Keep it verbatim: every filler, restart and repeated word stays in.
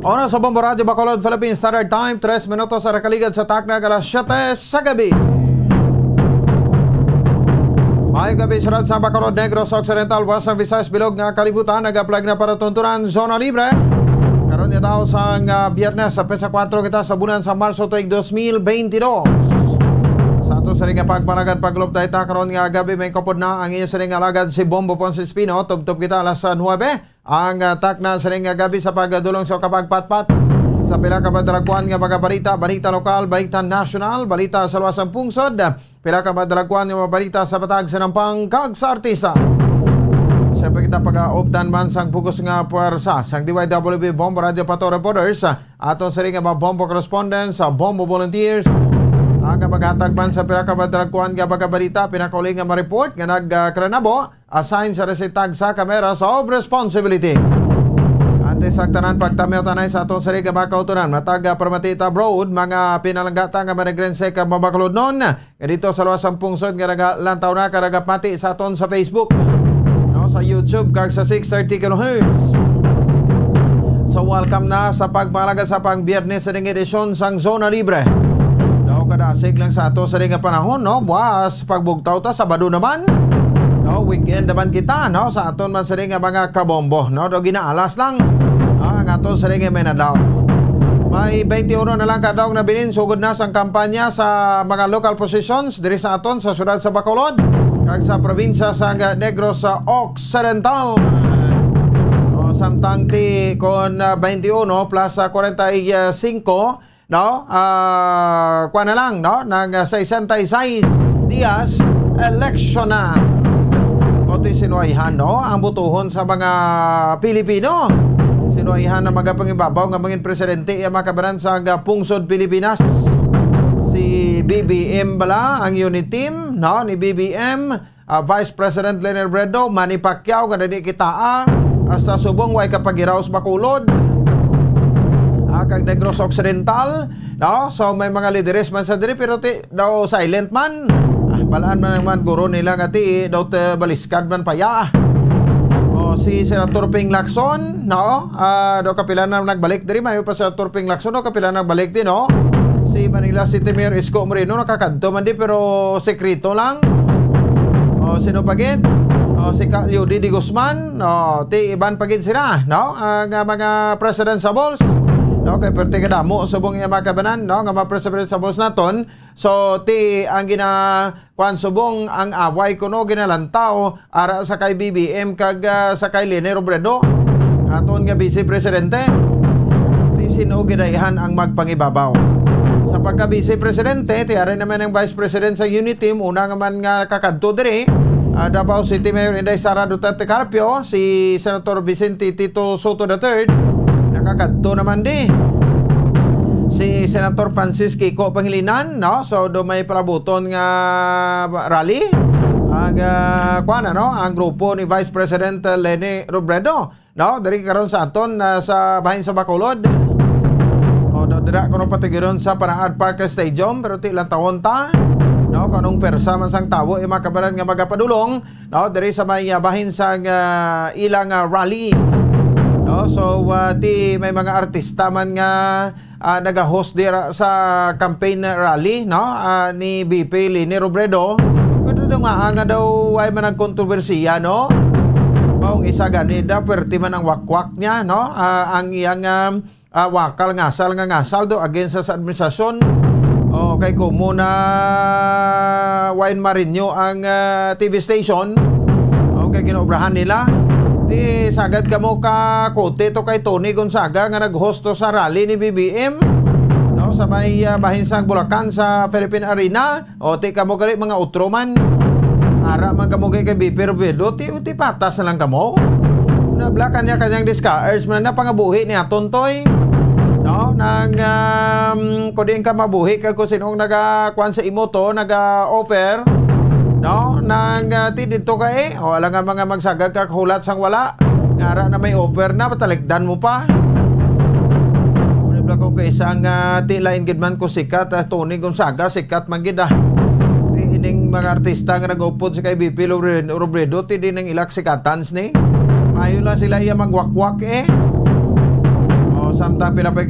Oras sa Bombo Radyo Bacolod, Philippine Standard Time, tres minutos ang nakaligad sa takna nga alas siyete sa gabi. Maayong gabi, syudad sa Bacolod, Negros Occidental, Western Visayas, bilog nga kalibutan, nag-apply na para tuntunan, zona libre. Karon nga tawo sang, ah, Biyernes, sa petsa kuwatro kita sa bulan sa Marso tuig dos mil beintidos. Sa ato sa ring nga pagpanagan, paglup, dayta karon nga gabi, may kapod na ang inyo sa ring alagad si Bombo Ponce Espino. Tubtob kita alas, ah, nuwebe. Ang, ah, takna sining nga gabi sa pagdulong sa kapagpatpat sa pila ka madalagkuan nga mga balita, balita lokal, balita nasyonal, balita sa luwas sang pungsod, pila ka madalagkuan nga mga balita sa patag, sa nampang kag sa artista. Siyempre, kita pagaupdan man sang bugos nga puwersa sang D Y W B Bombo Radio Pato Reporters, aton sining nga mga Bombo correspondents, sa Bombo volunteers, ang maghatag man sa pila ka madalagkuan nga mga balita, pinakauli nga ma-report nga nagkranabo, assign sa resitag sa Cameras of Responsibility. Antes sa tanan, pagtamyaw tanay sa aton sa Riga Bakautunan, matag, ah, Permatita Abroad, mga pinalanggata nga manigrense kag mabakulodnon nga dito sa luwas sang pungsod nga nagalantaw na kag nagapati sa aton sa Facebook. No, sa YouTube kag sa six thirty kilohertz. So, welcome na sa pagpalaga sa pang Biyernes sa ning edisyon sang Zona Libre. No, kadasig lang sa ato sa ring nga panahon, no? Buwas, pagbugtaw ta, Sabado naman. No, weekend naman kita, no? Sa aton man sa ring nga mga kabombo, no? Do ginaalas lang. Ah, ang aton sa ring nga may nadaw. May twenty-one na lang ka adlaw nga nabilin, sugod na sang kampanya sa mga local positions diri sa aton sa siyudad sa Bacolod kag sa probinsya sa Negros Occidental. O, samtang ti kon, ah, twenty-one plus, ah, forty-five, no? Ah, kuwan na lang, no? Nang, ah, sesenta y seis dias, eleksyon na. Buti sinuwayhan, no? Ang butuhon sa mga Pilipino. Sinuwayhan ang mga pangibabaw nga mangin presidente, ang mga kabanan sa, ah, pungsod Pilipinas. Si B B M bala, ang unit team, no? Ni B B M, ah, Vice President Leni Robredo, Manny Pacquiao, nga dali kita, ah, hasta subong way kapaghiraos Bacolod, ah, kag Negros Occidental, no? So, may mga lideres man sa diri, pero ti, daw silent man. Ah, balaan man ang man guro nila nga ti, daw te, baliskad man pa ya. O, si Senator Ping Lacson, no? Ah, daw kapila na nagbalik diri, mayo pa Senator Ping Lacson, no? Kapila na nagbalik din, no? Si Manila City Mayor Isko Moreno, nakakadto man di, pero sekreto lang. O, sino pa gid? O, si Ka-, Rudy De Guzman, o, ti iban pa gid sila, no? Ah, nga mga presidentiables, no? Kay perti kadamo subong iya mga kabanan, no? Nga mga presidentiables naton. So, ti ang gina-, kwan, subong ang away kuno ginalantaw ara sa kay B B M kag, ah, sa kay Leni Robredo, aton nga Vice Presidente. Ti sin-o gidaihan ang magpangibabaw? Sa pagka Vice Presidente, ti ari naman ang Vice President sa Unity, una nga man nga kakadto diri, ah, Davao City Mayor Inday Sara Duterte Carpio, si Senator Vicente Tito Sotto the third, nakakadto naman di. Si Senator Francis Kiko Pangilinan, no? So, do may palabuton nga rally ang, ah, kuwan, ano, ang grupo ni Vice President Leni Robredo, no? Diri karon sa aton, ah, sa bahin sa Bacolod. O, do, dira kuno patigiron sa Panaad Park Stadium, pero ti lang tawon ta, no? Kung anong persa man sang tawo, eh, mga kabanan nga magapadulong, no? Diri sa may, ah, bahin sang, ah, ilang, ah, rally, no? So, ah, ti may mga artista man nga, ah, naga-host dira sa campaign rally, no? Ah, ni V P Leni Robredo. Pero daw nga, ah, nga daw ay man ang kontrobersiya, no? Maong isa gani da, pwerte man ang wakwak niya, no? Ah, ang iyang, ah, ah, wakal, ngasal nga ngasal do against sa, sa administrasyon. O, kay kumo na Wayne Marinho ang, ah, T V station. O, kay ginobrahan nila. Di sagad kamo ka kuti to kay Tony Gonzaga nga nag-host to sa rally ni B B M, no, sa may, ah, bahin sang Bulacan sa Philippine Arena. O, ti kamo gali mga utro man. Ara man kamo kay, kay V P Robredo, ti, ti patas na lang kamo. Na bala kanya-kanyang discourse man na pangabuhi ni aton toy. No, nang, um, kung diin ka mabuhi kay kung sinong naga-, kuwan sa imo to, naga-offer. No, nang, ah, ti dito ka eh. O, alangan mga magsagag ka hulat sang wala. Nga ara na may offer na, patalikdan mo pa. Muna bala ko kay isang, ah, ti lain gid man ko sikat, ah, Tony Gonzaga, sikat man gid, ah. Ti ining mga artista nga nag-upod sa kay V P Lore-, Robredo, ti di nang ilak sikatans ni. Maayo lang sila iya magwakwak, eh. O, sa Tapila pa